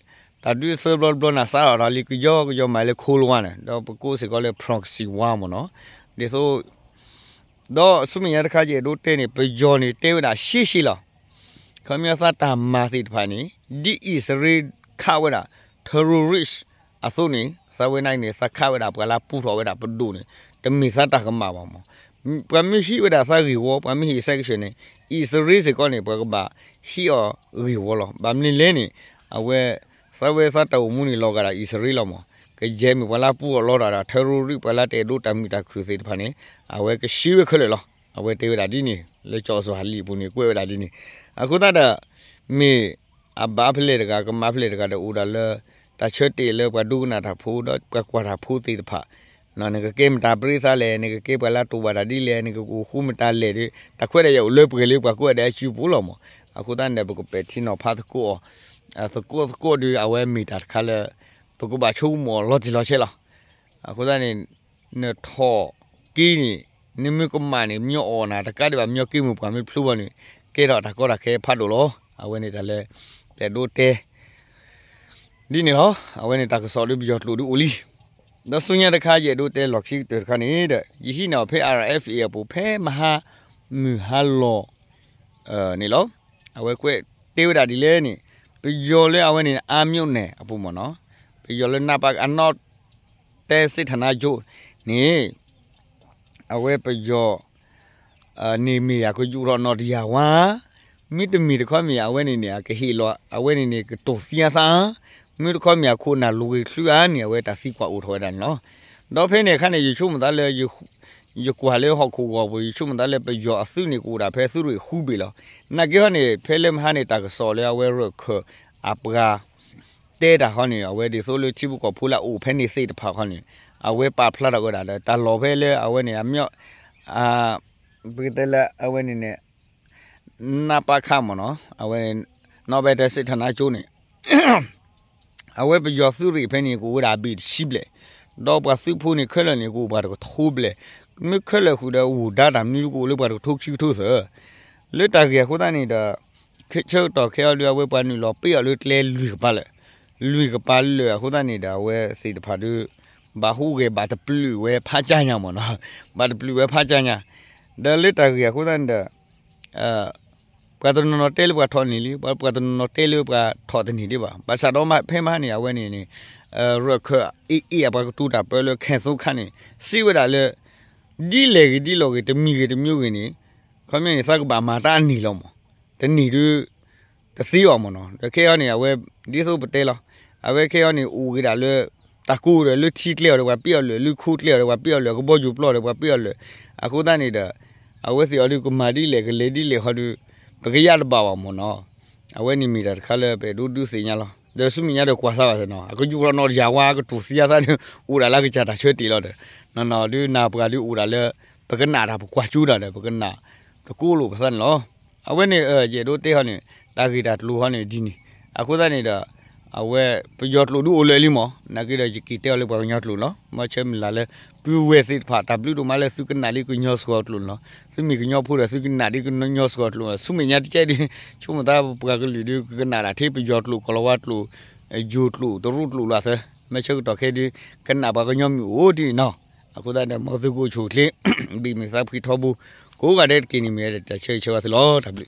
တၢ်ဒုးသၢဘျီတဘျီန့ၣ် စးထီၣ်တၢ်လံ ကယီကယီမးလၢ Cold War န့ၣ် ဒီးပကိးစ့ၢ်ကီးလၢ proxy war မ့ၢ်နီၤ. ဒ်သိး ဒီးဆူမဲာ်ညါတခါ ယအဲၣ်ဒိးတဲန့ၣ် ပယီၤန့ၣ် တဲဝဲဒၣ်ရှဲရှဲလီၤ. ခီပညီသးတၢ်မၤသ့ၣ်တဖၣ်န့ၣ် ဒ်အံၣ်စရ့လးခးဝဲဒၣ် terrorist အသိးန့ၣ် သးဝဲန့ၣ်န့ၣ် သးခးဝဲဒၣ်ပှၤလၢပူထီၣ်ဝဲဒၣ်ပဒိၣ်န့ၣ် တမ့ၢ်သးတၢ်ကမၣ်ဘၣ်မး. ပှၤမ့ၢ်ဟံးဝဲဒၣ်သးဂ့ၢ်ဝီ ပှၤမ့ၢ်ဟံး sanction န့ၣ် အံၣ်စရ့လးစ့ၢ်ကီးန့ၣ် ပှၤကဘၣ်ဟံးအီၤဂ့ၢ်ဝီလီၤ. ဘၣ်မနုၤလဲၣ်န့ၣ် အဝဲ သးဝဲသးတၢ်အိၣ်မူန့ၣ် လီၤဂာ်ဒၣ်အံၣ်စရ့လးလီၤမး. ကယဲၢ်မ့ၢ်ပှၤလၢပူထီၣ်လီၤတၢ်ဒီး terrorist ပှၤလၢတအဲၣ်ဒိးတၢ်မုာ်တၢ်ခုၣ်သ့ၣ်တဖၣ်န့ၣ် အဝဲကရှဲဝဲခဲလၢာ်လီၤ. အဝဲတဲဝဲဒၣ်ဒ်န့ၣ် လၢကၠီၤစီၤဟးလံအပူၤန့ၣ် ကွဲးဝဲဒၣ်ဒ်န့ၣ်. အဃိသတးဒီး မ့ၢ်အဘၣ်ဖဲလဲၣ်တဂၤ ကမၤဖဲလဲၣ်တဂၤဒီး အိၣ်ဒၣ်လၢ တၢ်ဆၢတဲာ်လၢပှၤဒိကနၣ်တၢ်ဖိ ဒီးပှၤကွၢ်တၢ်ဖိသ့ၣ်တဖၣ် နကကဲမတၤပရ့သးလဲၣ်, နကကဲပှၤလၢတိာ်ဘၣ်တၢ်ဒ်လဲၣ်, နကအိၣ်ဃူမတၤလဲၣ်ဒီး တၢ်ခွဲးတၢ်ယာ်အိၣ်လၢပှဲၤလၢပှၤကိးဂၤဒဲးအစုပူၤလီၤမး. အဃိသတးန့ၣ်ဒီး ပကပဲာ်ထံနီၤဖးသကိးအီၤ သကိးသကိးဒီး အဝဲမ့ၢ်တၢ်တခါလၢ ပကဘၣ်ဆိကမိၣ်အီၤလီၤတံၢ်လီၤဆဲးလီၤ. အဃိသတးန့ၣ် နထီၣ်က့ၤန့ၣ် နမ့ၢ်ကမၣ်န့ၣ် မညီအီၣ်နၤ တကးဒံးဘၣ် မညီက့ၤမုၢ်ပှၢ်မ့ၢ်ဖျိဘၣ်န့ၣ် ကဲထီၣ်တၢ်ကီတၢ်ခဲဖးဒိၣ်လီၤ. အဝဲန့ၣ်တၢ်လၢ ပအဲၣ်ဒိးတဲ ဒ်န့ၣ်လီၤ. အဝဲန့ၣ်တၢ်ကစီၣ်ဒီးပယီၤကျိာ်ဒုးအိၣ်လံ. ဒီးဆူညါတခါ ယအဲၣ်ဒိးတဲလီၢ်ခံကတၢၢ်တခါန့ၣ်ဒီး ယဟံးန့ၢ်အီၤဖဲ RFA အပူၤ ဖဲမဟါမုၢ်ဟါလီၤ န့ၣ်လီၤ. အဝဲကွဲးတဲဝဲဒၣ်ဒ်လဲၣ်န့ၣ် ပယီၤလၢအဝဲန့ၣ် အါမျိန့ၣ်အပူၤမ့ၢ်နီၤ ပယီၤလၢ နပ အနီၣ်တဲစ့ထနါကၠိ န့ၣ် အဝဲပယီၤ န့ၣ်မ့ၢ်အကယူာ်ထီၣ်နီၣ်တယၢ်ဝါ, မ့တမ့ၢ်တခီမ့ၢ် အဝဲန့ၣ်န့ၣ် အကဟ့ၣ်လီၤ အဝဲန့ၣ်န့ၣ် ကတိၤသံအသး, မ့တခီမ့ၢ်အခိၣ်နၢ်လိၤဂ့ၤချုးဧါန့ၣ် အဝဲတၢ်သံကွၢ်အိၣ်ထီၣ်ဝဲဒၣ်န့ၣ်လီၤ. ဒီးဖဲန့ၣ်အခါန့ၣ် ယဆိကမိၣ်သးလၢ ယကွၢ်လၢဟီၣ်ခိၣ်ဂီၤပူၤ ယဆိကမိၣ်သးလၢပယီၤအသုးန့ၣ် ကအိၣ်ဒၣ်ဖဲသုးရ့ၣ်ဃုဘ့ၣ်လီၤ. နာ်က့ဟီန့ၣ် ဖဲလၢမဟါန့ၣ် တၢ်ကစီၣ်လၢအဝဲရၢၢ်ခၢၣ်အပှၤ တဲတၢ်ဃီန့ၣ် အဝဲဒ်သိးလၢထံဖိကီၢ်ဖိလၢအအိၣ်ဖဲန့ၣ်သ့ၣ်တဖၣ်ဃီန့ၣ် အဝဲပာ်ဖျါထီၣ်ဝဲဒၣ်လၢ တၢ်လီၢ်ဖဲလၢအဝဲန့ၣ် အမ့ၢ် ပကတဲလၢအဝဲန့ၣ်န့ၣ် နပခ မ့ၢ်နီၤ အဝဲ နီၣ်ပဲတၢ်စ့ထနါကၠိန့ၣ် အဝဲပယီၤသုးရ့ၣ်ဖဲန့ၣ် ကအိၣ်ဝဲဒၣ်အဘ့ၣ်တဆံဘျဲၣ်, ဒီးပှၤသုးဖိန့ၣ်ခဲလၢာ်န့ၣ် ကအိၣ်ပှၤတကထိဘျဲၣ်, မ့ၢ်ခဲလၢာ်ဃုာ်ဒီး အိၣ်ဒါတၢ်မနုၤကအိၣ်လၢပှၤတကထိခံကထိသၢ လၢတၢ်ဂ့ၢ်အဃိသတးန့ၣ်ဒီး ဆၢကတီၢ်ခဲအံၤဒီး အဝဲပှၤနုာ်လီၤပ့းအီၤလၢကျဲလွံၢ်ကပၤလၢာ်, လွံၢ်ကပၤလၢာ်အဃိသတးန့ၣ်ဒီး အဝဲသ့ၣ်တဖၣ်ဒီး ဘၣ်ဟူးဂဲၤဘၣ်တပျုာ်ဝဲဖးကၢ်ညါမ့ၢ်နီၤ, ဘၣ်တပျုာ်ဝဲဖးကၢ်ညါ, ဒီးလၢတၢ်ဂ့ၢ်အဃိသတးန့ၣ်ဒီး ပှၤတနီၤနီၤတဲလၢပှၤထီၣ်န့ၢ်လံ, ပှၤတနီၤနီၤတဲလၢပှၤထီၣ်တန့ၢ်ဒံးဘၣ်. ဘၣ်ဆၣ်ဒီးဖဲမဟါန့ၣ် အဝဲန့ၣ်န့ၣ် ရၢၢ်ခၢၣ်အ့ၣ်အ့ၣ်အပှၤကတိၤတၢ်ပၢလၢ ခဲၣ်သိခါန့ၣ် စံးဝဲဒၣ်လၢ ဒ်လဲၣ်ဂ့ၤဒ်လဲၣ်ဂ့ၤ တမံၤဂ့ၤတမံၤဂ့ၤန့ၣ် ခီပညီန့ၣ် သးကဘၣ်မၤတၢ်အန့ၢ်လီၤမး, တန့ၢ်ဒီး တသ့ဘၣ်မ့ၢ်နီၤ. ဒီးခဲအံၤန့ၣ် အဝဲ ဒ်သိးပတဲလီၤ, အဝဲခဲအံၤန့ၣ် အိၣ်ဂ့ၤဒၣ်လၢ တၢ်ကိၢ်ဒီးလၢထံကျဲအီၤဒီးပှၤပ့းအီၤလၢာ်, လၢခိကျဲအီၤဒီး ပှၤပ့းအီၤလၢာ်, ကဘီယူၤပျီဒီးပှၤပ့းအီၤလၢာ်, အဃိသတးန့ၣ်ဒီး အဝဲသ့ၣ်အီၤဒုးကမၤဒ်လဲၣ်ကလဲၤဒ်လဲၣ်ဃီဒီး ပကယၣ်တဘၣ်ဘၣ်မ့ၢ်နီၤ. အဝဲန့ၣ်မ့ၢ်တၢ်တခါလၢပအဲၣ်ဒိးဒုးသ့ၣ်ညါလီၤ. ဒီးဆူမဲာ်ညါဒီးကွၢ်သးဘၣ်သ့ၣ်နီၤ အကယူာ်ထီၣ်နီၣ်တယၢ်ဝါ အကတိၤသံအသးဒီး အိၣ်ဒၣ်လၢအကစၢ်တၢ်ဆၢတဲာ်လီၤဒီး နီၢ်နီၢ်ဒုးနၢ်ပှၤဒုးအိၣ်ဒၣ်လၢ ပကနၣ်တၢ်ပကွၢ်ကၠိတၢ်ဒီး ပကနၣ်တကိးလိာ်ပသးန့ၣ်လီၤ. အဝဲန့ၣ် ယအဲၣ်ဒိးတဲဟီန့ၣ် တၢ်ဂ့ၢ်တၢ်ကျိၤဟီန့ၣ်ဒ်န့ၣ် အဃိသတးန့ၣ်ဒီး အဝဲပယီၤကျိာ်ဒုးအိၣ်လၢာ်လံမး, နာ်က့ဒီးယက့ၤတဲအီၤလၢပှၤကညီကျိာ်လီၤ. မ့ၢ်ဆၢမုၢ်လၢ်လၢ ပုၢ်ဝဲၢ်သ့ၣ်တဖၣ် တၢ်ဘျုးဒိၣ်မးလၢသုကနၣ်လံကညီစှီၤကျိာ်န့ၣ်လီၤ. သုမ့ၢ်ကညီဖိဒီးသုကနၣ်ဒ်ကညီစှီၤကျိာ်, ဆူမဲာ်ညါတကဲဒုး ဆိကမိၣ်သးပှၤကလုာ်ဒုး ကကနၣ်တၢ်ထဲပယီၤကျိာ် ကီၤလၤဝါကျိာ် ယိၤကျိာ် တရူးကျိာ်လီၤသၢ. မ့ၢ်ဆၢကတီၢ်ခဲဒုး ကနၣ်ပှၤကညီမုၢ်အိၣ်ဒ်အံၤနီၤ. အဃိသတးဒီး မ်သုကအိၣ်ဆူၣ်အိၣ်ချ့ ဘံၣ်မုာ်သးဖှံထီဘိ ကိးဂၤဒဲးတက့ၢ်န့ၣ် မ့ၢ်ဝဲဒၣ်တၢ်ဆၢဂ့ၤဆၢဝါသုလီၤ. တၢ်ဘျုး